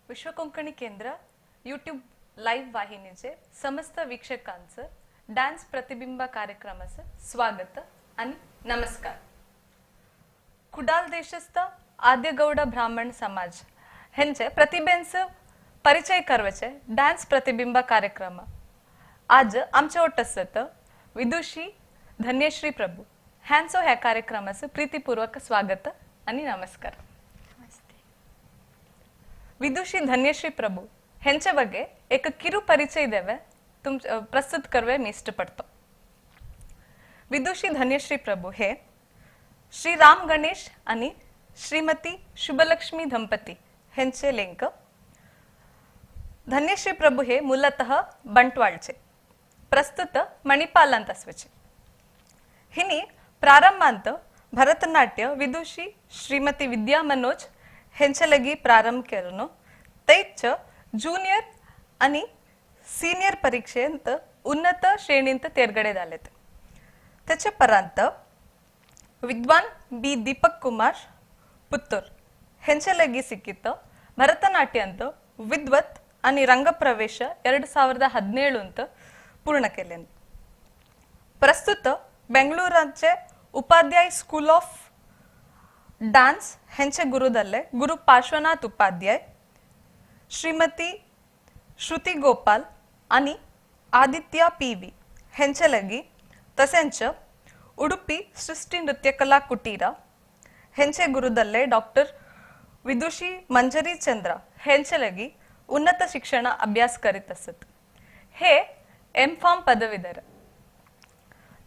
विश्व कोंकणी केंद्र YouTube live वाहिनीचे समस्त वीक्षकांचं dance प्रतिबिंब कार्यक्रमाचं स्वागत आणि नमस्कार। कुडाल देशस्थ आद्यगौड ब्राह्मण समाज हेंचे प्रतिभेंचं परिचय करवचे डान्स प्रतिबिंब कार्यक्रम आज आमच्या ओटसत विदुषी धन्यश्री प्रभू ह्यांचो ह्या कार्यक्रमाचं प्रीतीपूर्वक स्वागत आणि नमस्कार। विदुषी धन्यश्री प्रभू हेंचे ಬಗ್ಗೆ एक ಕಿರು ಪರಿಚಯ ದೇವೆ तुम प्रस्तुत करवे मी इष्टपडतो। विदुषी धन्यश्री प्रभू हे श्री राम गणेश आणि श्रीमती शुभलक्ष्मी दंपती हेंचे लेंक। धन्यश्री प्रभू हे मूलतः बंटवाळचे, प्रस्तुत मणिपालांत असवचे। हिनी प्रारंभांत भरतनाट्य विदुषी श्रीमती विद्या मनोज हेंचे लगी प्रारंभ केलो, तैच ज्युनियर आणि सीनियर परीक्षेंत उन्नत श्रेणींत तेरगडे झालेत। त्याचे परांत विद्वान बी दीपक कुमार पुत्तूर हेंचे लगी सिक्कित भरतनाट्यंत विद्वತ್ आणि रंगप्रवेश 2017 पूर्ण केले। प्रस्तुत बेंगळुराचे उपाध्याय स्कूल ऑफ डान्स हेंचे गुरुदल्ले गुरु पार्श्वनाथ उपाध्याय, श्रीमती श्रुती गोपाल आणि आदित्य पी वी हेंचे लगी, तसेच उडुपी सृष्टी नृत्यकला कुटीरा हेंचे गुरुदल्ले डॉक्टर विदुषी मंजरी चंद्र हेंचे लगी उन्नत शिक्षण अभ्यास करीत असत। हे एम फार्म पदवीधर।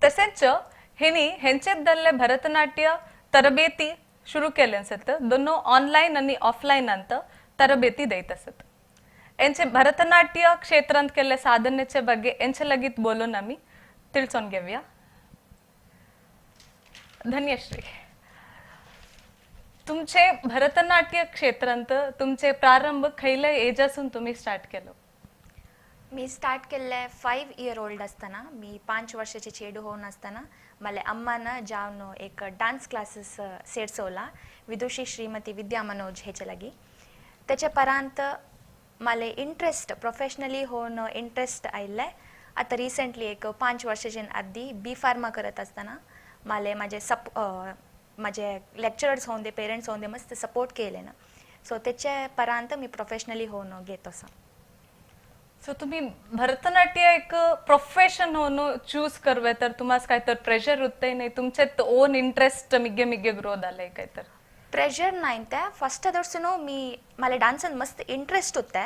तसेच हेनी हेंचेदल्ले भरतनाट्य तरबेती शुरू केले असत, दोनों ऑनलाइन आणि ऑफलाइन अंत ತರಬೇತಿ देत असत। ಎಂಚೆ ಭರತನಾಟ್ಯ ಕ್ಷೇತ್ರಂತ ಕೆಲ ಸಾಧನೆचे ಬಗ್ಗೆ ಎಂಚೆ ಲಗಿತ್ ಬೋಲೋ ನಮಿ ತಿಳ್ಸೋನ್ ಗೆವ್ಯ। धन्यश्री, तुमचे भरतनाट्य क्षेत्रांत तुमचे प्रारंभ खयले एजासून तुम्ही स्टार्ट केलो? मी स्टार्ट केले 5 इयर ओल्ड असताना, मी 5 वर्षाचे चेडू होऊन असताना मला अम्मान जाऊन एक डान्स क्लासेस सेरसवला विदुषी श्रीमती विद्या मनोज हेचे लागी। त्याच्या परांत मला इंट्रेस्ट प्रोफेशनली होऊन इंट्रेस्ट आयिल्ले। आता रिसेंटली एक 5 वर्षाच्या आधी बी फार्मा करत असताना मला माझे माझे लेक्चरर्स होऊन दे, पेरेंट्स होऊन दे, मस्त सपोर्ट केले ना, सो त्याच्या परांत मी प्रोफेशनली होऊन घेत असा। सो तुम्ही भरतनाट्य एक प्रोफेशन होऊन चूज करवे तर तुम्हाला काय तर प्रेशर होते नाही, तुमचे ओन इंट्रेस्ट मिग्गे मिग्गे ग्रो झाले काय तर? प्रेशर नाही त्या फर्स्ट दर्शनो मी मला डान्सान मस्त इंट्रेस्ट होता,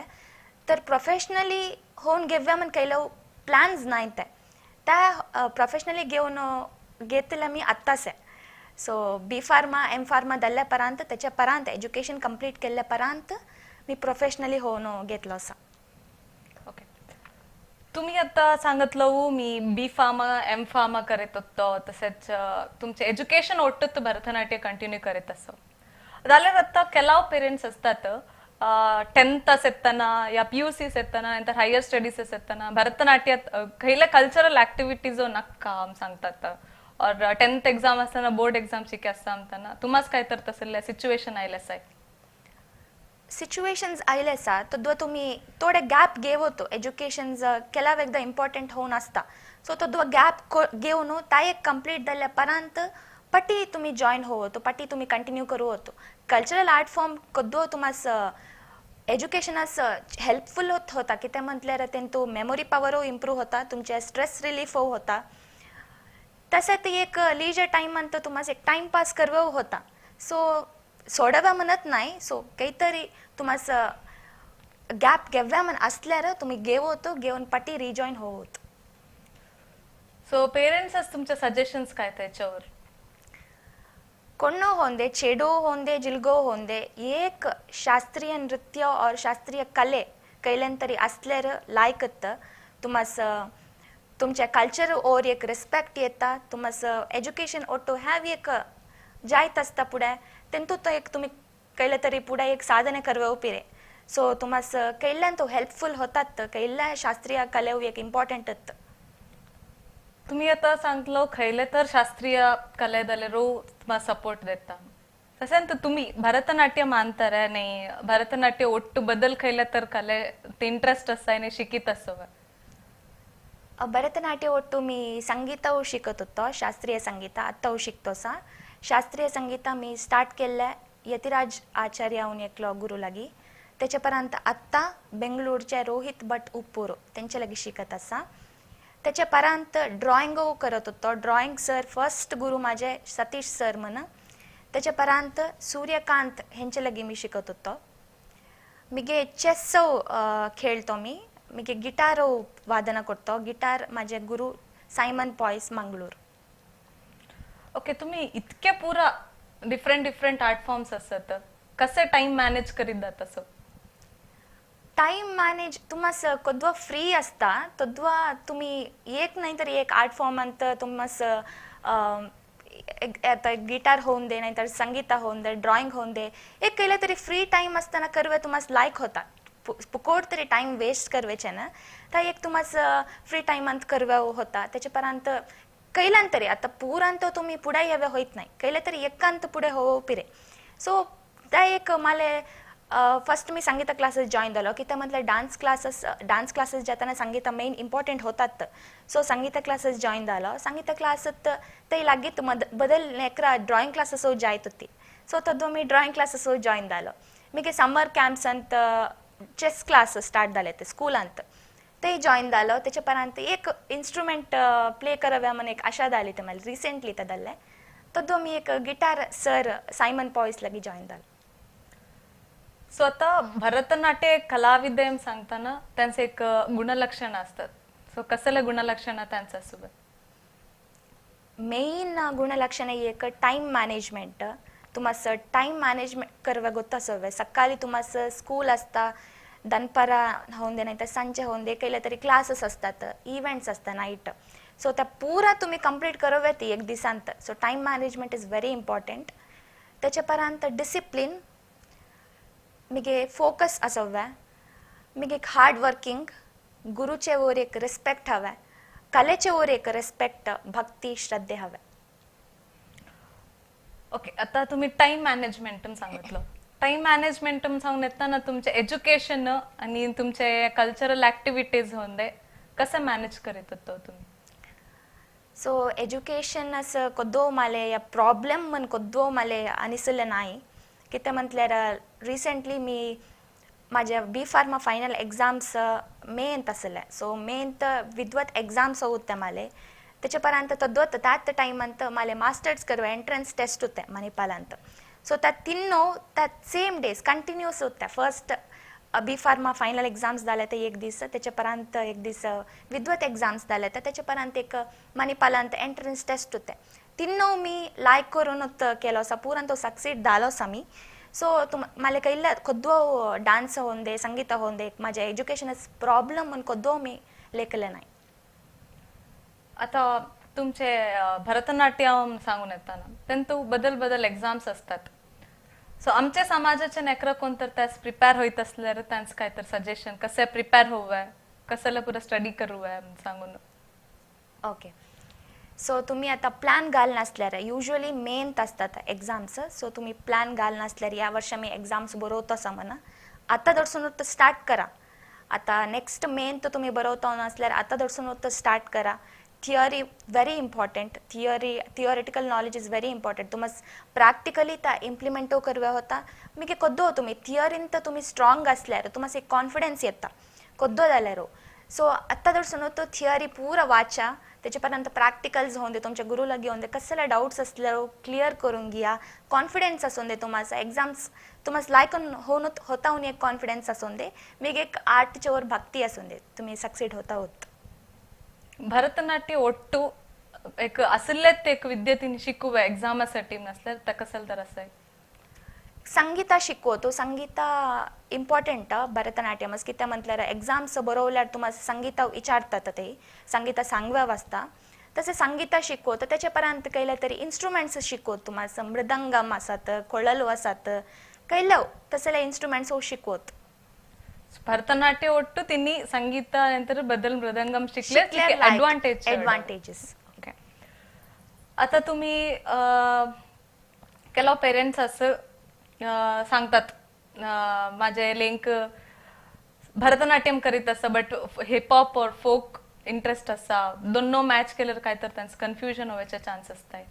तर प्रोफेशनली होऊन घेव्या म्हण कैलो प्लॅन्स नाही त्या, त्या प्रोफेशनली घेऊन घेतलं मी आत्ताच आहे। सो बी फार्मा एम फार्मा दल्ल्या परांत त्याच्या परांत एज्युकेशन कंप्लीट केल्या परांत मी प्रोफेशनली होऊन घेतलं असा। ओके, तुम्ही आता सांगितलं मी बी फार्मा एम फार्मा करत होतो, तसेच तुमचे एज्युकेशन ಒಟ್ಟು भरतनाट्य कंटिन्यू करत असो। जाल्यार आता ಕೆಲವು पेरेंट्स असतात 10th सेतना या PUC सेतना नंतर हायर स्टडीज सेतना भरतनाट्य खयले कल्चरल ऍक्टिव्हिटीज नक्का सांगतात और 10th exam असताना बोर्ड एक्झाम शिके असता म्हणताना तुम्हाच काय तर तसले सिच्युएशन आयले आसा? सिच्युएशन्स आयले आसा तो तुम्ही थोडे गॅप घेवतो, एज्युकेशन केला एकदा इम्पॉर्टंट होऊन असता, सो तो गॅप घेऊन ता एक कंप्लीट जाल्ल्या परांत पटी तुम्ही जॉईन होतो, पटी तुम्ही कंटिन्यू करू होतो। कल्चरल आर्ट फॉर्म कद्दो तुम्हास एज्युकेशनास हेल्पफुल होत होता, कितें म्हटल्यार तेंतू मेमोरी पावरो इम्प्रूव होता, तुमचे स्ट्रेस रिलीफ होता, तसेच एक लिजर टाइम तो तुम्हास एक टाइम पास करवो होता। सो सोडव्या म्हणत नाही, सो काहीतरी तुम्हास गॅप घेव्या म्हण असल्यार तुम्ही घेवतो, घेऊन पटी रिजॉईन होत। सो पेरेंट्स तुमचे सजेशन्स काय त्याच्यावर? कोणो होंदे, चेडो होंदे, जिलगो होंदे, एक शास्त्रीय नृत्य और शास्त्रीय कले कैल्यान तरी असल्यार लायकत तुम्हास तुमच्या कल्चर और एक रिस्पेक्ट येता, तुम्हास एज्युकेशन ओटो have एक जायत असता पुढे, तेंतू तो एक तुम्ही कैले तरी पुढे एक साधने करवे पिरे, सो तुम्हास कैल्यान तो हेल्पफुल होतात, कैल्या शास्त्रीय कले एक इम्पॉर्टंट होत। तुम्ही आता सांगलो खयले तर शास्त्रीय कले जाल्यार तुम्हाला सपोर्ट देता, तसेंत तुम्ही भरतनाट्य मानತಾರೆ ನೇ ಭರತನಾಟ್ಯ ಒಟ್ಟು ಬದಲ್ ಕೈಲ ತರ ಕಲೆ ಇಂಟ್ರೆಸ್ಟ್ असाय शिकित असो. भरतनाट्य ಒಟ್ಟು मी संगीतವು शिकत होतो, शास्त्रीय संगीत आत्ताव शिकतोसा. शास्त्रीय संगीत मी स्टार्ट केल्ले यतिराज आचार्य हून एकलो गुरु लागी, त्याच्या परांत आत्ता बेंगलोरचे रोहित भट उप्पूर तेंचे लागी शिकत आसा. त्याच्या परांत ड्रॉइंग करत होतो, ड्रॉइंग सर फर्स्ट गुरु माझे सतीश सर म्हण. त्याच्या परांत सूर्यकांत हेंचे लागी मी शिकत होतो. मिगे चेस खेळतो मी, मिगे गिटार वादन करतो, गिटार माझे गुरु सायमन पॉयस मंगळूर. ओके, तुम्ही इतके पुरा डिफरंट डिफरंट आर्ट फॉर्म्स असत, कसे टाइम मॅनेज करीत जात असो? टाइम मॅनेज तुम्हास कोद्वा फ्री असता तद्वा तुम्ही एक नाही तरी एक आर्ट फॉर्म अंत तुम्हास आता गिटार होऊन दे नाही तर संगीत होऊन दे ड्रॉइंग होऊन दे, एक केलं तरी फ्री टाइम असताना करवे तुम्हास लायक होता, पुकोट तरी टाइम वेस्ट करवेचे ना, तर एक तुम्हास फ्री टाइम अंत करवे होता. त्याच्या परांत कैलान तरी आता पुरांत तुम्ही पुढे यावे होत नाही, कैले तरी एकांत पुढे हो पिरे. सो त्या एक माले फर्स्ट मी संगीत क्लासेस जॉईन झालो की त्यामधले डान्स क्लासेस जाताना संगीत मेन इम्पॉर्टंट होतात. सो संगीत क्लासेस जॉईन झालो, संगीत क्लासात ते लागीत बदल नेकरा ड्रॉइंग क्लासेस जायत होती. सो तद् मी ड्रॉइंग क्लासेस जॉईन झालो. मी समर कॅम्प्स अंत चेस क्लास स्टार्ट झाले ते स्कूलांत ते जॉईन झालो. त्याच्या परांत एक इन्स्ट्रुमेंट प्ले कराव्या म्हण एक आशा जाली ते मला रिसेंटली तदल्ले, तद् मी एक गिटार सर सायमन पॉयस लागी जॉईन झालो. सो आता भरतनाट्य कलाविदे सांगताना त्यांचे एक गुणलक्षण असतात, सो कसले गुणलक्षण त्यांच्या सोबत? मेन गुणलक्षण एक टाइम मॅनेजमेंट. तुम्हास टाइम मॅनेजमेंट करवे ಗೊತ್ತಾಸವೆ. सकाळी तुम्हास स्कूल असता, दनपारा होऊन दे नाही तर संजे होऊन दे, केले तरी क्लासेस असतात, इव्हेंट्स असतात नाईट. सो त्या पुरा तुम्ही कंप्लीट करवे ती एक दिसांत. So time management is very important. त्याच्या परांत डिसिप्लिन, मिगे फोकस असावे, मिगे एक हार्ड वर्किंग, गुरुचे वर एक रिस्पेक्ट हवे, कलेचे वर एक रिस्पेक्ट, भक्ती श्रद्धे हवे. ओके, आता तुम्ही टाइम मॅनेजमेंट सांगितलं. टाइम मॅनेजमेंट सांगून येताना तुमचे एज्युकेशन आणि तुमचे कल्चरल ऍक्टिव्हिटीज होऊन दे कसं मॅनेज करीत होतो तुम्ही? सो एज्युकेशन असं कोद्दो माले या प्रॉब्लेम म्हण कोद्दो माले अनिसले नाही. कितें म्हटल्यार रिसेंटली मी माझ्या बी फार्मा फायनल एग्जाम्स मेंत आसले. सो मेंत विद्वत एग्जाम्स होते माले. त्याच्या परांत तद्वत त्यात टायमांत माले मास्टर्स करवे एंट्रन्स टेस्ट होते मणिपालांत. सो त्या तिन्नो त्या सेम डेज कंटिन्युअस होत्या. First B pharma final exams जाले ते एक दीस, त्याच्या परांत एक दीस विद्वत एग्जाम्स जाले तर त्याच्या परांत एक मणिपालांत एंट्रन्स टेस्ट होते. तिन्नो मी लायक करूनच केलो आसा, पुरान तो सक्सीड जालो आसा मी. सो मला कैला कोद्दो डान्स होऊन दे संगीत होऊन दे माझ्या एज्युकेशन प्रॉब्लेम म्हण कोद्दो मी लेखले नाही. आता तुमचे भरतनाट्यम सांगून येताना त्यांतू बदल बदल एक्झाम्स असतात, सो आमच्या समाजाच्या नेकरा कोण तर त्यास प्रिपेअर होईत असल्यार त्यांचं काय तर सजेशन कसे प्रिपेअर होवे, कसला पुरा स्टडी करूवे सांगून? ओके, सो तुम्ही आता प्लॅन घाल नसल्यार युज्वली मेंत असतात एक्झाम्स. सो तुम्ही प्लॅन घाल नसल्यार या वर्ष मी एक्झाम्स बरोवतो आसा म्हणा आतां दर्सून स्टार्ट करा. आता नेक्स्ट मेंत तुम्ही बरोवतो नसल्यार आतां दर्सून स्टार्ट करा. Theory very important, theoretical knowledge is very important. तुम्हास प्रॅक्टिकली त्या इम्प्लिमेंटो करवे होता. मिगे कोद्दो तुम्ही थिअरीन तर तुम्ही स्ट्रॉंग असल्यार तुम्हास एक कॉन्फिडन्स येता कोद्दो जाल्यार. सो आत्तां दर्सून तो थिअरी पुरा वाचा, त्याच्या पर्यंत प्रॅक्टिकल्स होऊन दे, तुमच्या गुरु लागी होऊन दे, कसले डाऊट्स असल्यार क्लियर करून घ्या, कॉन्फिडन्स असून दे तुम्हाचा एक्झाम्स तुम्हास लायकून होऊन होता हून एक कॉन्फिडन्स असून दे, मिगे एक आर्टच्या वर भक्ती असून दे, तुम्ही सक्सीड होता होत. भरतनाट्य ಒಟ್ಟು एक असलेत एक विद्यार्थी शिकूवे एक्झामासाठी नसल्यार त्या कसल तर असं संगीत शिकवतो. संगीत इम्पॉर्टंट भरतनाट्यम कित्या म्हटल्यार एक्झाम्स बरोवल्यार तुम्हाला संगीत विचारतात ते संगीत सांगव्या वाजता तसे संगीत शिकवतो. त्याच्या परांत कैले तरी इन्स्ट्रुमेंट्स शिकवत तुम्हाला मृदंगम आसात, कोळलो आसात, कैलव तसले इन्स्ट्रुमेंट्स हो शिकवत. भरतनाट्य ಒಟ್ಟು ತಿನ್ನಿ ಸಂಗೀತ ನಂತರ बदल मृदंगम शिकले ॲडव्हान्टेज ॲडव्हान्टेजेस. ओके, आता तुम्ही ಕೆಲವು ಪೇರೆಂಟ್ಸ್ असं सांगतात, माझे लेंक भरतनाट्यम करीत असं but hip hop और फोक इंटरेस्ट असा, दोनों मॅच केल्यावर काय तर त्यांचं कन्फ्युजन होण्याचे चान्स असताय.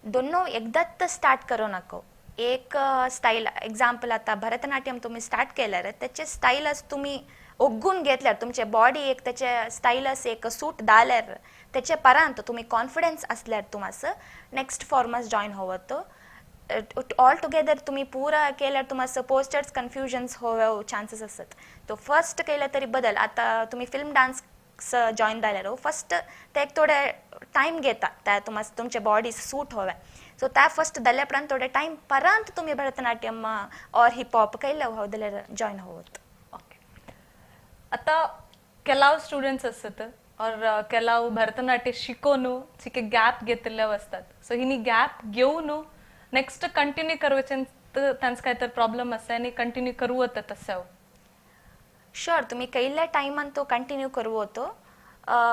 दोनों एकदाच स्टार्ट करू नको. एक स्टाईल, एक्झाम्पल आता भरतनाट्यम तुम्ही स्टार्ट केल्यार त्याचे स्टाईलच तुम्ही ओग्गून घेतल्यार, तुमचे बॉडी एक त्याचे स्टाईलच एक सूट दाल्यार, त्याचे परांत तुम्ही कॉन्फिडन्स असल्यार तुमास नेक्स्ट फॉर्मस जॉईन होवतो. ऑल टुगेदर तुम्ही पुरा केल्यार तुमास पोस्टर्स कन्फ्युजन्स होव चान्सेस असत. तो फर्स्ट केलं तरी बदल, आता तुम्ही फिल्म डान्स जॉईन जाल्यार फर्स्ट ते एक थोडे टायम घेता त्या तुमास तुमचे बॉडी सूट होवे. सो त्या फर्स्ट जाल्या उपरांत थोडे टायम परांत तुम्ही भरतनाट्यम और हिपहॉप कैला हो जाल्यार जॉईन होवत. ओके, आता ಕೆಲವು स्टुडंट्स असत और ಕೆಲವು भरतनाट्य शिकोन चिके गॅप घेतलेले असतात. सो हिनी गॅप घेऊन नेक्स्ट कंटिन्यू करवचे त्यांचं काय तर प्रॉब्लेम असा आणि कंटिन्यू करू होतं तसं? शुअर, तुम्ही कैल्या टायमान तो कंटिन्यू करू होतो.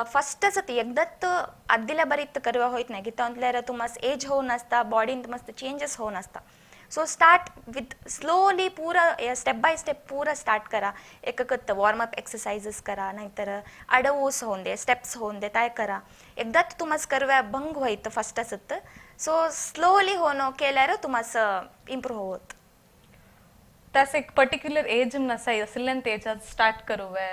फर्स्टच ती एकदाच आद्दिला बरीत करवा होत नाही, कित्याक म्हटल्यार तुमास एज होऊन आसता, बॉडीन मस्त चेंजेस होऊन आसता. सो स्टार्ट विथ स्लोली, पुरा स्टेप बाय स्टेप पुरा स्टार्ट करा. एक वॉर्म अप एक्सरसाइजेस करा, नाहीतर अडवूस होऊन दे, स्टेप्स होऊन दे, काय करा. एकदाच तुमास करव्या भंग होईत फर्स्ट असत. सो स्लोली होणं केल्यार तुमास इम्प्रूव्ह होत. त्यास एक पर्टिक्युलर एज नसाय असल्यान एजात स्टार्ट करूवे?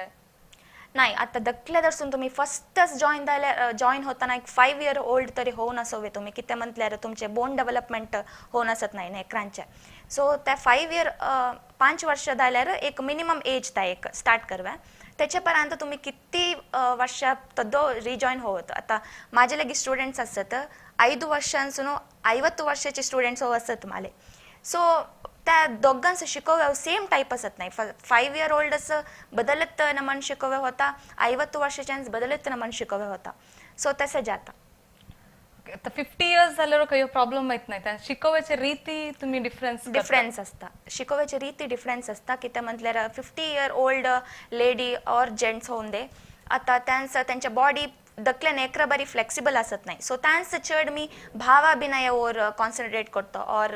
नाही, आता दकल्या दर्सून तुम्ही फर्स्टच जॉईन जाल्यार, जॉईन होताना एक 5 इयर ओल्ड तरी होऊन असावे तुम्ही, किती म्हटल्यार तुमचे बोन डेव्हलपमेंट होऊन असत नाही नेकरांचे. सो त्या 5 इयर, 5 वर्ष जाल्यार एक मिनिमम एज त्या एक स्टार्ट करव्या. त्याच्या पर्यंत तुम्ही किती वर्ष तद्दो रिजॉईन होत. आता माझे लगी स्टुडंट्स असत 5 वर्षांसून 50 वर्षाचे स्टुडंट्स हो असत माले. सो त्या दोघांचं शिकवव्या सेम टाईप असत नाही. 5 इयर ओल्ड असं बदलत नमन शिकवव्या होता, 50 वर्षाच्यांच बदलत नमन शिकवव्या होता. सो तसं जाता. आता 50 इयर्स झाल्यावर काही प्रॉब्लेम माहित नाही, त्या शिकवण्याची रीती तुम्ही डिफरन्स डिफरन्स असता, शिकवण्याची रीती डिफरन्स असता. किती म्हटल्यार 50 इयर ओल्ड लेडी और जेंट्स होऊन दे, आता त्यांचं त्यांच्या बॉडी दकल्यान एकरा बरी फ्लेक्सिबल असत नाही. सो त्यांचं चड मी भावाभिनयावर कॉन्सन्ट्रेट करतो और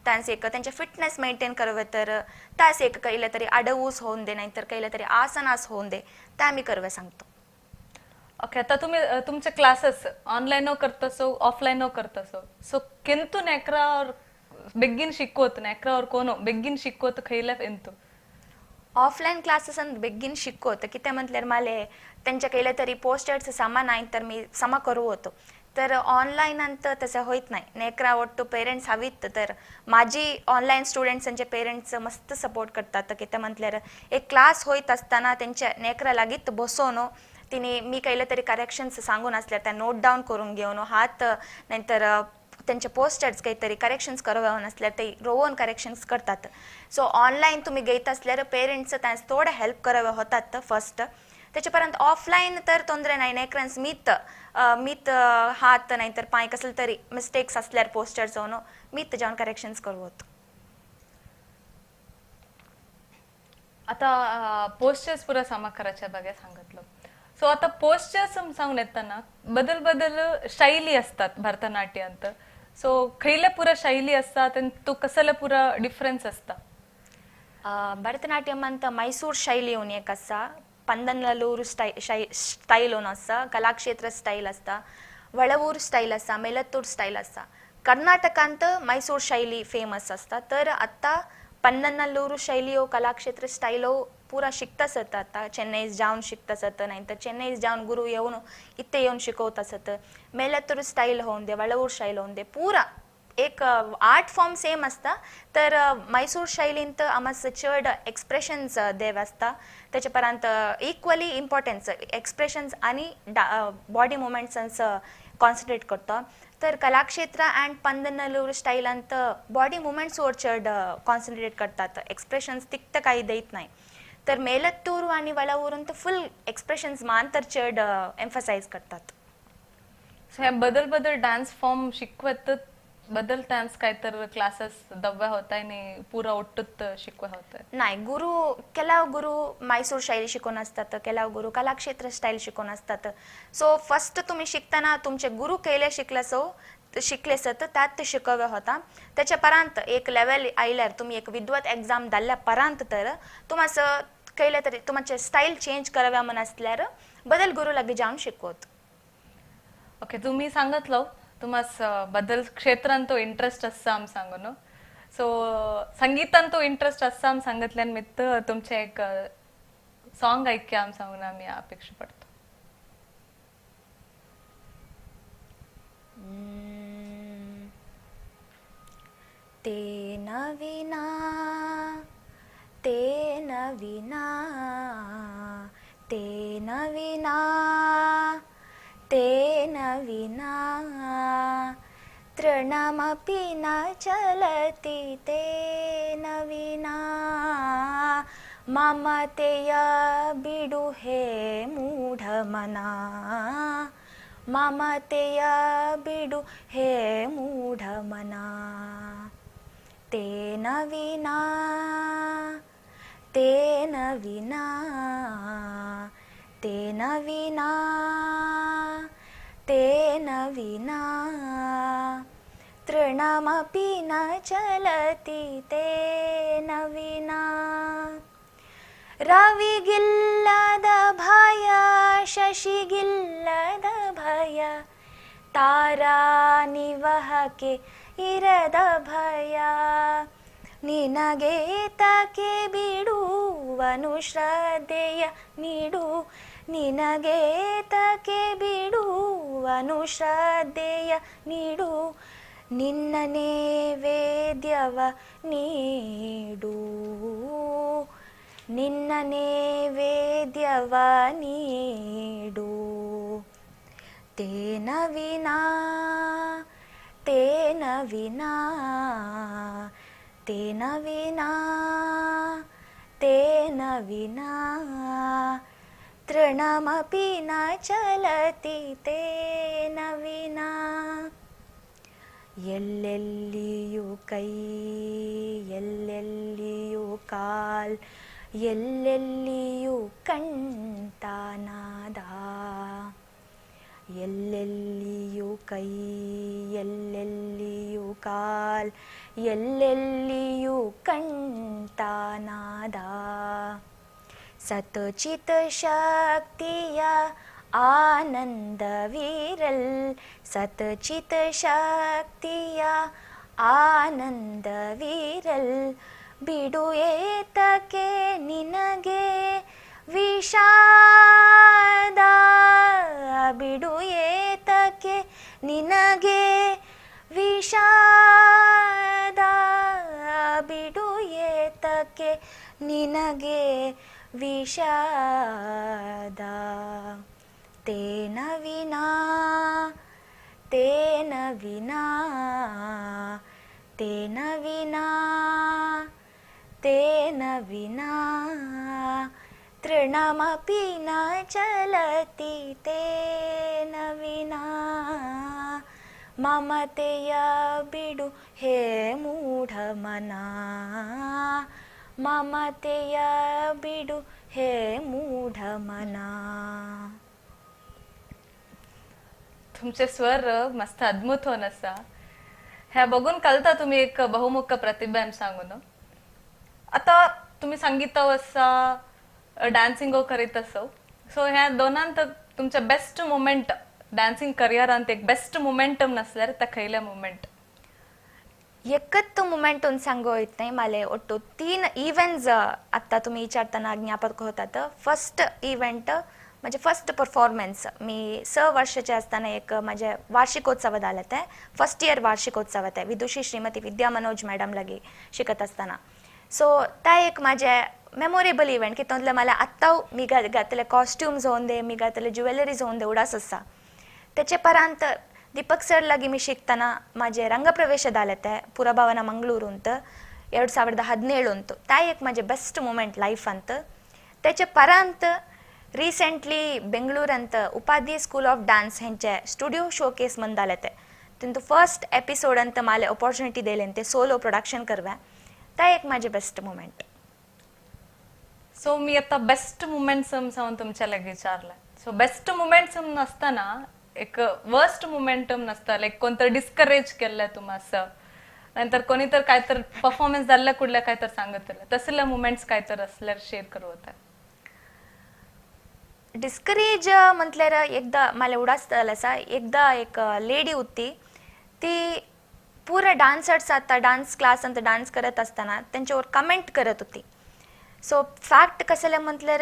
त्यांचं एक त्यांचे फिटनेस मेंटेन करवे, तर त्यास एक कैलं तरी अडवूस होऊन दे, नाहीतर कैलं तरी आसनास होऊन दे, त्या मी करवे सांगतो. ओके, आता तुम्ही तुमचे क्लासेस ऑनलाईन करतसो ऑफलाईन करतसो, सो केंतु नेकरा और बेगीन शिकवत नेकरा और कोणो बेगीन शिकवत खैला ಎಂತು? ऑफलाईन क्लासेस अंत बेगीन शिकवत, किती म्हटल्यार माले त्यांच्या कैलं तरी पोस्टर्स सामान नाही तर मी समा करू होतो. तर ऑनलाईन अंत तसं होत नाही. नेकरा ಒಟ್ಟು पेरेंट्स हवीत, तर माझी ऑनलाईन स्टुडंट्सांचे पेरेंट्स मस्त सपोर्ट करतात. किती म्हटल्यार एक क्लास होत असताना त्यांच्या नेकरा लागीत बसवून तिने मी कैलं तरी करेक्शन्स सांगून असल्या त्या नोट डाऊन करून घेऊन हात, नंतर त्यांचे पोस्टर्स काहीतरी करेक्शन्स करावे नसल्यार ते रोवून करेक्शन्स करतात. सो ऑनलाईन तुम्ही घेत असल्यार पेरेंट्स त्यांना थोडं हेल्प करावे होतात फर्स्ट. त्याच्यापर्यंत ऑफलाईन तर ತೊಂದರೆ नाही, नेकरांस मीत मीत हात नाहीतर पाय कसलं तरी मिस्टेक्स असल्यार पोस्टर्स होऊन मीत जाऊन करेक्शन्स करू होतो. आता पोस्टर्स पुरा सामा करायच्या ಬಗ್ಗೆ सांगितलं. सो आता पोस्चर्स सांगून येताना बदल बदल शैली असतात भरतनाट्यांत. सो खैले पुरा शैली असतात आणि तो कसले पुरा डिफरन्स असता? भरतनाट्यम ಅಂತ ಮೈಸೂರು ಶೈಲಿ एक आसा, पंदनलूर स्टायल आसा, कलाक्षेत्र स्टायल आसता, वळवूर स्टायल आसा, मेलत्तूर स्टायल आसा. कर्नाटकांत मैसूर शैली फेमस आसता. तर आतां पन्ननल्लूर शैली कलाक्षेत्र स्टायलो पुरा शिकतासत. आता चेन्नई जाऊन शिकतासत, नाही तर चेन्नई जाऊन गुरु येऊन इथे येऊन शिकवत असत. मेलत्तूर स्टाईल होऊन दे, वळवूर शैली होऊन दे, पुरा एक आर्ट फॉर्म सेम असता. तर मैसूर शैलींत आमस चड एक्सप्रेशन्स देव असता. त्याच्या पर्यंत इक्वली इम्पॉर्टन्स एक्सप्रेशन्स आणि बॉडी मुवमेंट्सांच कॉन्सन्ट्रेट करतो. तर कलाक्षेत्र अँड पंदनलूर स्टायलांत बॉडी मुवमेंट्सवर चड कॉन्सन्ट्रेट करतात, एक्सप्रेशन्स तिक्त काही देत नाही. तर मेलत्तूर आणि वळवूरून तर फुल एक्सप्रेशन्स मान तर चड एम्फसाइज करतात. सो हे बदल बदल डान्स फॉर्म शिकवत बदल डान्स काय तर क्लासेस दव्या होत आणि पुरा ಒಟ್ಟುತ್ತ शिकवा होत? नाही, गुरु ಕೆಲವು गुरु मैसूर शैली शिकून असतात, ಕೆಲವು गुरु कलाक्षेत्र स्टाईल शिकून असतात. सो फर्स्ट तुम्ही शिकताना तुमचे गुरु केले शिकला सो शिकले सत त्यात शिकवे होता. त्याच्या परांत एक लेवल आयल्यार तुम्ही एक विद्वत एग्जाम धाडल्या परांत तर तुम्हास केले तरी तुमचे स्टाईल चेंज कराव्या म्हण असल्यार बदल गुरु लागी जावन शिकवत. ओके, तुम्ही सांगितलं तुम्हास बदल क्षेत्रांत तो इंटरेस्ट आसा आम सांगू न्हू. सो संगीतान तो इंटरेस्ट आसा आम सांगितल्यान मित्त तुमचे एक सॉंग ऐक्या आम सांगून आमी अपेक्षा पडतो. तेन विना तेन विना तेन विना तेन विना तृणमपि न चलति तेन विना ममतेय बिडु हे मूढमना ममतेय बिडु हे मूढमना तेन विना तेन विना तेन विना तेन विना तृणमपि न चलति तेन विना रविगिल्लद भय शशिगिल्लद भय तारा निवहके इರದ ಭಯ ನಿನಗೆ ತಕೆ ಬಿಡುವನು ಶ್ರದ್ಧೆಯ ನೀಡು ನಿನಗೆ ತಕೆ ಬಿಡುವನು ಶ್ರದ್ಧೆಯ ನೀಡು ನಿನ್ನ ನೈವೇದ್ಯವ ನೀಡು ನಿನ್ನ ನೈವೇದ್ಯವ ನೀಡು ತೇನ ವಿನಾ तेन विना तेन विना तेन विना तृणमपि न चलति तेन विना ಎಲ್ಲೆಲ್ಲಿಯೂ ಕೈ ಎಲ್ಲೆಲ್ಲಿಯೂ ಕಾಲ್ ಎಲ್ಲೆಲ್ಲಿಯೂ ಕಣ್ತಾನಾದ ಎಲ್ಲೆಲ್ಲಿಯೂ ಕೈ ಎಲ್ಲೆಲ್ಲಿಯೂ ಕಾಲ್ ಎಲ್ಲೆಲ್ಲಿಯೂ ಕಣ್ತಾನಾದ ಸತಚಿತ ಶಕ್ತಿಯ ಆನಂದವಿರಲ್ ಸತಚಿತ ಶಕ್ತಿಯ ಆನಂದವಿರಲ್ ಬಿಡು ಏತಕ್ಕೆ ನಿನಗೆ ವಿಷಾದ ಬಿಡು ಏತಕ್ಕೆ ನಿನಗೆ ವಿಷಾದ ಬಿಡು ಏತಕ್ಕೆ ನಿನಗೆ ವಿಷಾದ ತೇನ ವಿನಾ ತೇನ ವಿನಾ ತೇನ ವಿನಾ ತೇನ ವಿನಾ ತೃಣಮಪಿ ನ ಚಲತಿ ತೇನ ವಿನಾ ಮಮತೆಯ ಬಿಡು ಹೇ ಮೂಢಮನ ಮಮತೆಯ ಬಿಡು ಹೇ ಮೂಢಮನ. तुमचे स्वर मस्त अद्भुत होऊन असा ह्या बघून कळता तुम्ही एक बहुमुख प्रतिभा सांगून. आता तुम्ही संगीत असा डान्सिंग करीत असो, सो ह्या दोनांत तुमच्या बेस्ट मुमेंट डान्सिंग करिअरांत एक बेस्ट मुमेंटम नसल्यार त्या खयले मुमेंट? एकच मुमेंट सांगो येत नाही मला. ಒಟ್ಟು 3 इव्हेंट्स आता तुम्ही विचारताना ज्ञापक होतात. फर्स्ट इव्हेंट म्हणजे फर्स्ट परफॉर्मन्स मी 6 वर्षाचे असताना एक माझ्या वार्षिकोत्सवात आलं ते फर्स्ट इयर वार्षिकोत्सवात आहे विदुषी श्रीमती विद्या मनोज मॅडम लागी शिकत असताना. सो त्या एक माझे मेमोरेबल इव्हेंट की तोंतले मला आत्ता मी घातले कॉस्ट्युम्स होऊन दे मी घातले ज्वेलरीज होऊन दे उडास आसा. त्याचे परांत दीपक सर लागी मी शिकताना माझे रंगप्रवेश जाले ते पुरभवना मंगळूर अंत 2017 अंत त्या एक माझे बेस्ट मुमेंट लायफ अंत. त्याचे परांत रिसेंटली बेंगळूर अंत उपाध्याय स्कूल ऑफ डान्स हेंचे स्टुडिओ शोकेस मंदाले ते तिंतू फर्स्ट एपिसोड अंत माले ऑपॉर्च्युनिटी दिले ते सोलो प्रोडक्शन करवा त्या एक माझे बेस्ट मुमेंट. सो मी आता बेस्ट मुमेंट्स सांगून तुमच्या लागी विचारलं. सो बेस्ट मुमेंट्स नसताना एक वर्स्ट मोमेंटम नसता, लायक कोण तर डिस्करेज केल्ले तुमास, नंतर कोणी तर काय तर परफॉर्मन्स जाल्ल्या कुडल्या काय तर सांगतले, तसले मुमेंट्स काय तर असल्यार शेअर करू होता? डिस्करेज म्हटल्यार एकदा मला उडास आसा, एकदा एक लेडी होती, ती पुरा डान्सर्स आता डान्स क्लास अंत डान्स करत असताना त्यांच्यावर कमेंट करत होती. सो फॅक्ट कसले म्हटल्यार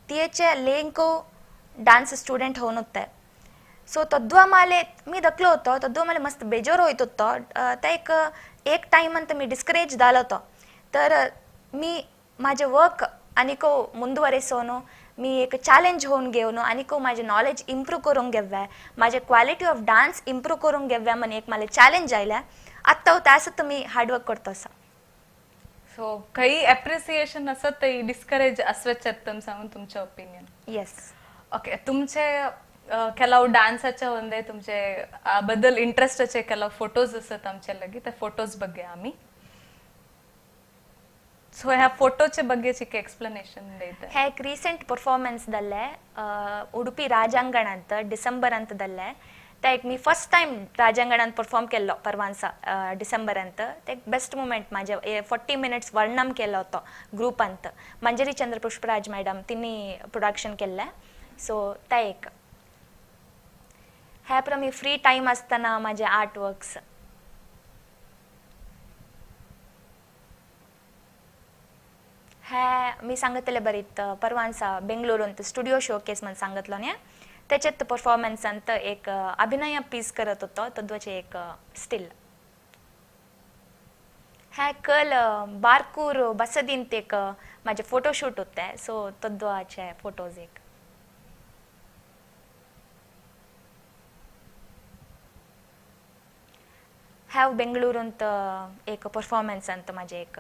तिचे लेंको डान्स स्टुडंट होऊन होते. सो तद्वा माले मी दखलो होतो, तद्वा मला मस्त बेजोर होत होतो. त्या एक एक टाइम अंत मी डिस्करेज झालो होतो. तर मी माझे वर्क आनिको ಮುಂದುವರೆಸೋನು, मी एक चॅलेंज होऊन घेऊन आनिको माझे नॉलेज इम्प्रूव्ह करून घेव्या, माझे क्वालिटी ऑफ डान्स इम्प्रूव्ह करून घेव्या म्हण एक मला चॅलेंज आयल्या. आत्ता त्यासत मी हार्डवर्क करतो असा. सो काही अप्रिसिएशन असत ते डिस्करेज असवेचत सांगून तुमचे ओपिनियन? येस. ओके, तुमचे ಕೆಲವು डान्साचे ಒಂದೇ तुमचे बद्दल इंटरेस्टाचे ಕೆಲವು फोटोज असत आमच्या लगी, त्या फोटोज ಬಗ್ಗೆ आम्ही. सो ह्या फोटोचे ಬಗ್ಗೆ चिक एक्सप्लेनेशन देता? हे एक रिसेंट परफॉर्मन्स दल्ले उडुपी राजांगण ಅಂತ ಡಿಸೆಂಬರ್ ಅಂತದಲ್ಲೇ. त्या एक मी फर्स्ट टाइम राजांगणात परफॉर्म केलो परवानसा डिसेंबर अंत. ते एक बेस्ट मुमेंट माझे 40 मिनिट्स वर्णम केलं होतं ग्रुप अंत, मंजरी चंद्र पुष्पराज मॅडम तिने प्रोडक्शन केलं. सो त्या एक ह्या पर मी फ्री टाइम असताना माझे आर्ट वर्क्स. ह्या मी सांगतले बरीत परवानसा बेंगलोर स्टुडिओ शोकेस म्हणून सांगितलं न्या, त्याच्यात परफॉर्मन्स अंत एक अभिनय पीस करत होतो तद्वाचे एक स्टिल. ह्या कल बारकूर बसदींत एक माझे फोटोशूट होते, सो तद्वाचे फोटोज एक. ह्या बेंगळूरूंत एक परफॉर्मन्स अंत माझे एक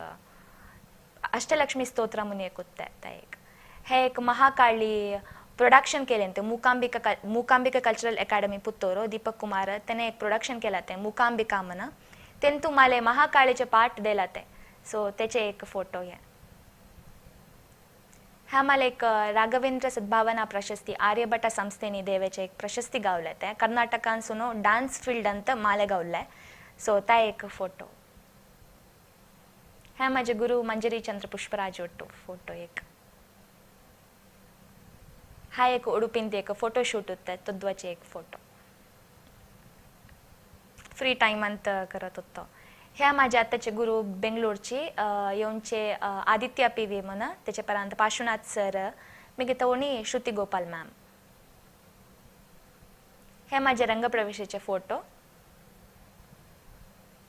अष्टलक्ष्मी स्तोत्र म्हणून एक होते त्या एक. हे एक महाकाळी प्रोडक्शन केले ते मूकांबिका, मूकांबिका कल्चरल अकॅडमी पुत्तूर दीपक कुमार त्याने एक प्रोडक्शन केला ते मूकांबिका म्हणा, तेन तुम्हाला महाकाळीचे पाठ दिला ते. सो त्याचे एक फोटो हे. ह्या मला एक राघवेंद्र सद्भावना प्रशस्ती आर्यभट संस्थेने देवेचे एक प्रशस्ती गावले ते कर्नाटकांसून डान्स फील्ड अंत माले गावले. सो त्या एक फोटो. ह्या माझे गुरु मंजरी चंद्र पुष्पराज ಒಟ್ಟು फोटो एक. हा एक उडुपींत एक फोटोशूट होते तद्वाचे एक फोटो फ्री टाइम अंत करत होतो. ह्या माझ्या आताचे गुरु बेंगलोरची येऊनचे आदित्य पी व्ही म्हणा, त्याच्या परांत पार्श्वनाथ सर, मी तोणी श्रुती गोपाल मॅम. हे माझे रंगप्रवेशाचे फोटो.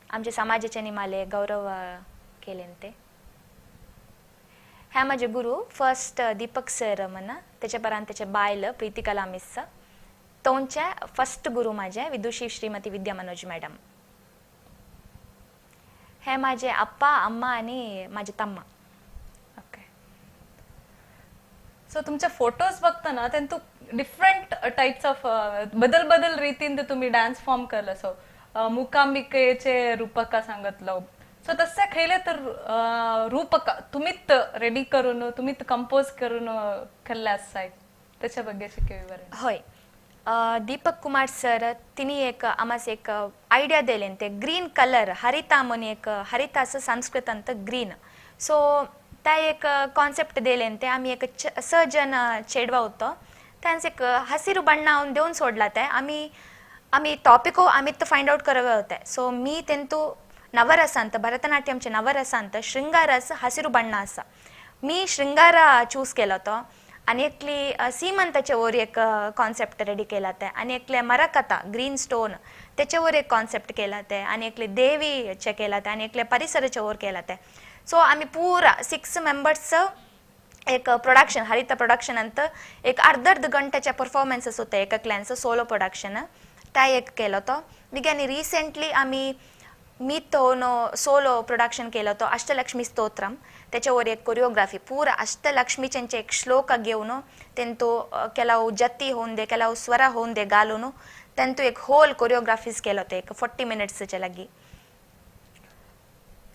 आमच्या समाजाचे निमाले गौरव केले ते. ह्या माझे गुरु फर्स्ट दीपक सर म्हणा, त्याच्या परांत त्याचे बायल प्रीतिकला मिस, तोंचे फर्स्ट गुरु माझे विदुषी श्रीमती विद्या मनोज मॅडम. हे माझे अप्पा अम्मा आणि माझे तम्मा. ओके, सो तुमचे फोटोज बघताना त्यांतू डिफरंट टाइप्स ऑफ बदल बदल रीतीन तुम्ही डान्स फॉर्म केलं. सो मूकांबिकेचे रूपका सांगितलं, सो तसे खेळले तर रूपक तुम्हीच रेडी करून तुम्हीच कंपोज करून केल्ले आसाय, त्याच्या ಬಗ್ಗೆ विवरण? होय, दीपक कुमार सर तिने एक आमास एक आयडिया दिले ते ग्रीन कलर हरिता म्हणून एक हरिता असं संस्कृत अंत ग्रीन. सो त्या एक कॉन्सेप्ट दिले ते आम्ही एक सजन चेडवा होतो त्यांचे एक हसिरू बण्ण देऊन सोडला ते आम्ही आम्ही टॉपिको आम्ही तो फाइंड आउट करावे होते. सो मी तेंतू नवरस अंत भरतनाट्यमचे नवरस अंत शृंगारस हसिरू बण्ण असा मी शृंगार चूज केलं होतं. आणि एकली सीमंताच्या वर एक कॉन्सेप्ट रेडी केला ते, आणि एकले मरकथा ग्रीन स्टोन त्याच्यावर एक कॉन्सेप्ट केला ते, आणि एकले देवीचे केला ते, आणि एकले परिसराच्या वर केला ते. सो आम्ही पुरा 6 मेंबर्सचं एक प्रोडक्शन हरिता प्रोडक्शन अंत एक अर्ध अर्ध घंट्याच्या परफॉर्मन्सेस होते एकल्यांचं सोलो प्रोडक्शन त्या एक केलं होतं. आणि रिसेंटली आम्ही मी तो सोलो प्रोडक्शन केलं होतं अष्टलक्ष्मी स्तोत्रम, त्याच्यावर एक कोरिओग्राफी पूरा अष्टलक्ष्मीच्यांचे एक श्लोक घेऊन त्यांतो ಕೆಲವು जती होऊन दे ಕೆಲವು स्वर होऊन दे घालून त्यांतो एक होल कोरिओग्राफीज केलं होतं एक 40 मिनिट्सच्या लगी.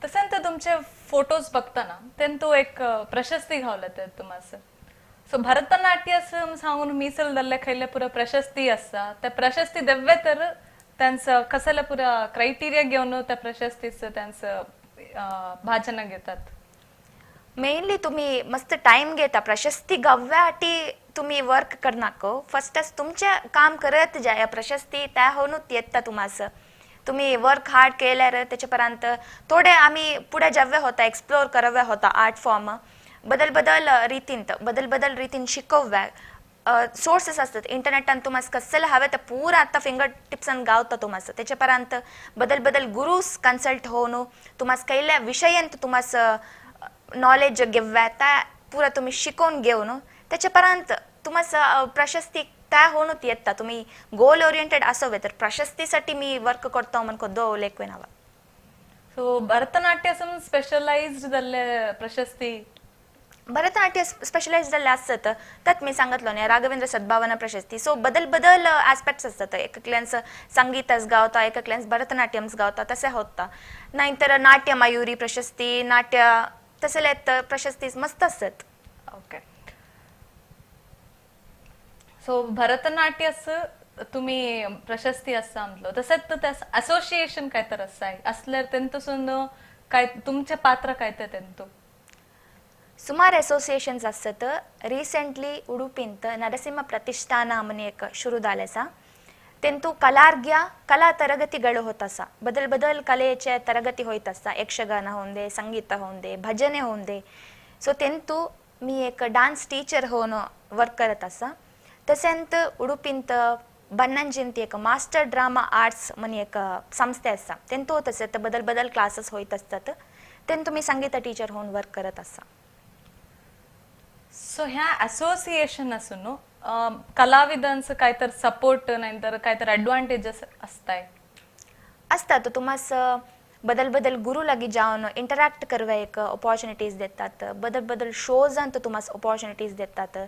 तसं तर तुमचे फोटोज बघताना त्यांतो एक प्रशस्ती घावलं तर तुम्हाला. सो भरतनाट्य सांगून मीसलदल्ले खैले पुरा प्रशस्ती आसा, त्या प्रशस्ती देव्वे तर त्यांचं कसले पुरा क्रायटेरिया घेऊन त्या प्रशस्तीच त्यांचं भाजन घेतात. मेनली तुम्ही मस्त टाइम घेता प्रशस्ती गव्यासाठी तुम्ही वर्क करनाको, फर्स्टच तुमचे काम करत जाय, प्रशस्ती त्या होऊनच येता तुम्हास. तुम्ही वर्क हार्ड केल्यार त्याच्या पर्यंत थोडे आम्ही पुढे जावे होता, एक्सप्लोर करवे होता आर्ट फॉर्म बदल बदल रीतीन, बदल बदल रीतीन शिकव्या. सोर्सेस असतात इंटरनेटान, तुम्हाला कसलं हवे तर पुरा आता फिंगर टिप्सान गावता तुम्हाला. त्याच्या पर्यंत बदल बदल गुरुस कन्सल्ट होऊन तुम्हाला कैल्या विषयांत तुम्हाला नॉलेज घेव्या, त्या पुरा तुम्ही शिकवून घेऊन त्याच्या पर्यंत तुम्हाला प्रशस्ती त्या होऊनच येता. तुम्ही गोल ओरिएंटेड असावे तर प्रशस्तीसाठी मी वर्क करतो म्हणून दो लेखवेनावा. सो भरतनाट्य स्पेशलाइज्ड जाल्ले प्रशस्ती? भरतनाट्य स्पेशलाइज जाल्ले आसत त्यात मी सांगितलं न्ही राघवेंद्र सद्भावना प्रशस्ती. सो बदल बदल आस्पेक्ट्स असतात, एककल्यांच संगीतच गावता, एककल्यांच भरतनाट्यम्स गावता, तसे होता. नाहीतर नाट्य मयुरी प्रशस्ती, नाट्य तसले प्रशस्ती मस्त असत. ओके, सो भरतनाट्यस तुम्ही प्रशस्ती असं म्हटलं, तसेच त्या असोसिएशन काय तर असं आहे असल्यार तेंतूसून काय तुमचे पात्र काय ते तेंतू? सुमार असोसिएशन्स असत. रिसेंटली उडुपींत नरसिंह प्रतिष्ठाನ म्हणून एक सुरू जालें, तेंतू कलार्ग्य कला ತರಗತಿಗಳು होत, बदल बदल कलेचे ತರಗತಿ होत आसा, यक्षगान होंदे, संगीत होंदे, भजने होंदे. सो तेंतू मी एक डान्स टीचर होऊन वर्क करत आसा. तसेंच उडुपींत बन्नंजिंत एक मास्टर ड्रामा आर्ट्स म्हणून एक संस्थे आसा, तेंतू तसेच बदल बदल क्लासेस होत असतात, तेंतू मी संगीत टीचर होऊन वर्क करत आसा. सो ह्या असोसिएशन असून कलाविदांचं काय तर सपोर्ट नाहीतर काय तर ॲडव्हान्टेजेस असताय? असतात. तुम्हाला बदल बदल गुरु लागी जावन इंटरॅक्ट करवे एक ऑपॉर्च्युनिटीज देतात, बदल बदल शोजांत तुम्हाला ऑपॉर्च्युनिटीज देतात,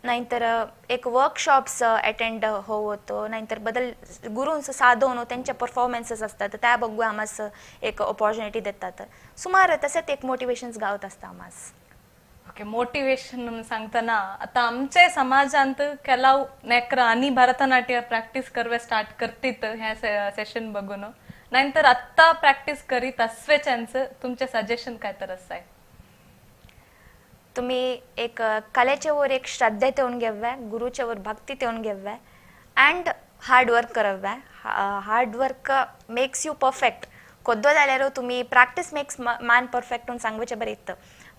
नाहीतर एक वर्कशॉप्स अटेंड होवतो, नाहीतर बदल गुरूंस साधोवन त्यांचे परफॉर्मन्सेस असतात त्या बघू आम्हास एक ऑपॉर्च्युनिटी देतात. सुमार तसेच एक मोटिवेशन्स गावत असता आम्हास. ओके, मोटिवेशन सांगताना आता आमचे समाजांत ಕೆಲವು नेकर आणि भरतनाट्य प्रॅक्टिस करवे स्टार्ट करतीत ह्या सेशन बघून, नाहीतर आत्ता प्रॅक्टिस करीत असवेच्यांचं तुमचे सजेशन काय तर असं आहे? तुम्ही एक कलेचे वर एक श्रद्धे तेवन घेव्या, गुरुचे वर भक्ती तेवन घेव्या अँड हार्ड वर्क करव्या. Hard work makes you perfect. कोद्दो जाल्यार तुम्ही प्रॅक्टिस मेक्स मॅन परफेक्ट म्हणून सांगचे बरें इत्त.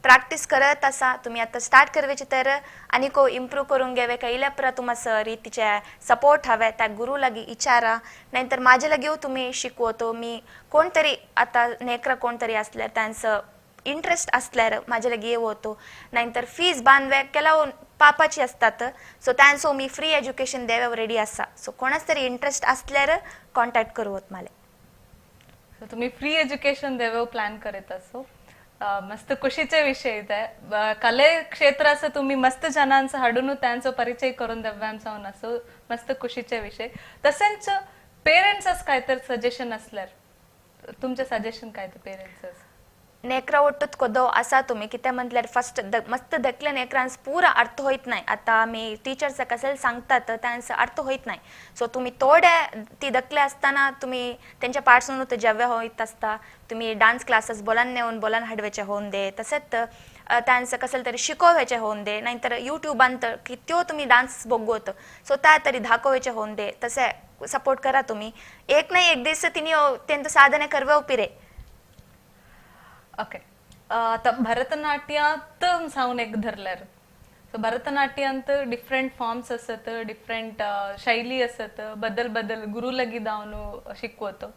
प्रॅक्टिस करत आसा तुम्ही आता स्टार्ट करवेचे तर आनी को इम्प्रूव करून घेवे, कैल्या पर तुम्हाला रीतीचे सपोर्ट हवे त्या गुरु लागी इचारा, नाहीतर माझ्या लागी तुम्ही शिकवतो. मी कोणतरी आता नेकरा कोणतरी असल्यार त्यांचं इंटरेस्ट असल्यार माझ्या लागी येवतो, नाहीतर फीज बांदवे ಕೆಲವು पापाची असतात, सो त्यांचो मी फ्री एज्युकेशन देवे रेडी आसा. सो कोणाच तरी इंटरेस्ट असल्यार कॉन्टॅक्ट करू मला. सो तुम्ही फ्री एज्युकेशन देवे प्लॅन करीत असो, मस्त खुशीचे विषय आहे. कले क्षेत्राचं तुम्ही मस्त जणांचं हाडून त्यांचा परिचय करून द्याव्यांचा असो, मस्त खुशीचे विषय. तसेच पेरेंट्स काय तर सजेशन असल्यार तुमचे सजेशन काय ते पेरेंट्स? नेकरा ಒಟ್ಟುತ್ ಕೊದೋ असा तुम्ही कितें म्हटल्यार फर्स्ट मस्त धाकल्या नेकरांस पुरा अर्थ होत नाही. आता आमी टीचर्स कसेल सांगतात त्यांचा अर्थ होत नाही. सो तुम्ही थोडे ती धाकले असताना तुम्ही त्यांच्या पार्टसून जेव्हा होत असता तुम्ही डान्स क्लासेस बोलान नेऊन बोलान हाडवेचे होऊन दे, तसेच त्यांचं कसेल तरी शिकवायचे होऊन दे, नाहीतर युट्यूबांत कित्यो तुम्ही डान्स बघवत सो त्या तरी दाखवायचे होऊन दे, तसे सपोर्ट करा तुम्ही. एक नाही एक दीस तिने त्यांचं साधने करवे पिरे. ओके, आता भरतनाट्यात सांगून एक धरल्यार सो भरतनाट्यांत डिफरंट फॉर्म्स असत, डिफरंट शैली असत, बदल बदल गुरु लगी दावन शिकवतो.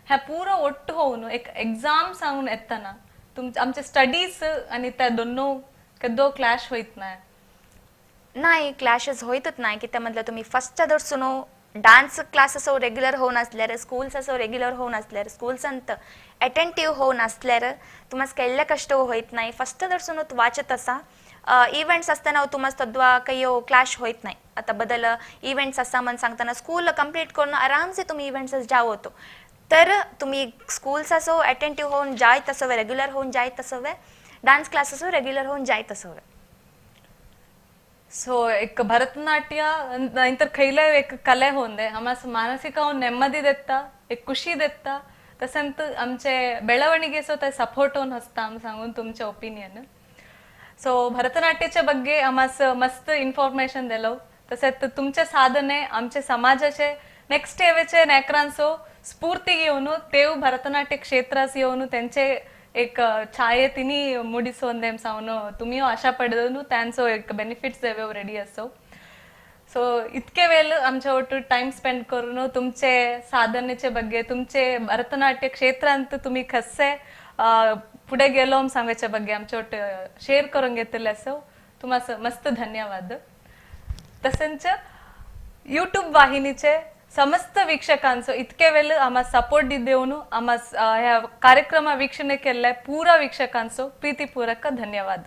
ह्या पुरा ಒಟ್ಟು होऊन एक एक्झाम सांगून येताना तुमचे आमचे स्टडीज आणि त्या दोनो केदो क्लॅश होईत नाही? नाही, क्लॅशेस होईतच नाही. कित्या म्हटलं तुम्ही फर्स्ट दर्सून डान्स क्लासेस रेग्युलर होऊन असल्यार, स्कूल्स असो रेग्युलर होऊन असल्यार, स्कूल्सांत अटेंटीव होऊन असल्यार तुम्हाला केल्ले कष्ट होईत नाही. फर्स्ट दर्सून वाचत असा इव्हेंट्स असताना तुम्हाला तद्वा काही क्लॅश होईत नाही. आता बदल इव्हेंट्स असा म्हणून सांगताना स्कूल कंप्लीट करून आरामसे तुम्ही इव्हेंट्स जावतो तर तुम्ही स्कूल्स असो अटेंटीव होऊन जायत असोवे, रेग्युलर होऊन जायत असोवे, डान्स क्लासेस रेग्युलर होऊन जायत असोवे. सो एक भरतनाट्य इंतर खयले एक कले होंदे आमास मानसिक ನೆಮ್ಮದಿ ದೆತ್ತ, एक ಖುಷಿ ದೆತ್ತ, तसेंत आमचे ಬೆಳವಣಿಗೆ सो ते सपोर्ट होऊन हसता आम सांगून तुमचे ओपिनियन. सो भरतनाट्याच्या ಬಗ್ಗೆ आमास मस्त इन्फॉर्मेशन दिलो. तसेच तुमचे साधने आमचे समाजाचे नेक्स्ट येवेचे नेकरांचो स्फूर्ती घेवन तेव भरतनाट्य क्षेत्रास येवन त्यांचे एक छाये तिनी मुडिसोंदेम सांगून तुम्ही आशा पडून त्यांचो एक बेनिफिट्स देवे रेडी असो. सो इतके वेळ आमच्या ಒಟ್ಟು टाइम स्पेंड करून तुमचे साधनेचे ಬಗ್ಗೆ, तुमचे भरतनाट्य क्षेत्रांत तुम्ही कसे पुढे गेलो सांगायच्या ಬಗ್ಗೆ आमच्या ಒಟ್ಟು शेअर करून घेतले असो, तुम्हाला मस्त धन्यवाद. तसेच यूट्यूब वाहिनीचे समस्त वीक्षकांचो इतके वेळ आम्हा सपोर्ट देऊन आम्हा ह्या कार्यक्रमा वीक्षणे केल्ले पुरा वीक्षकांचो प्रीतीपूर्वक धन्यवाद.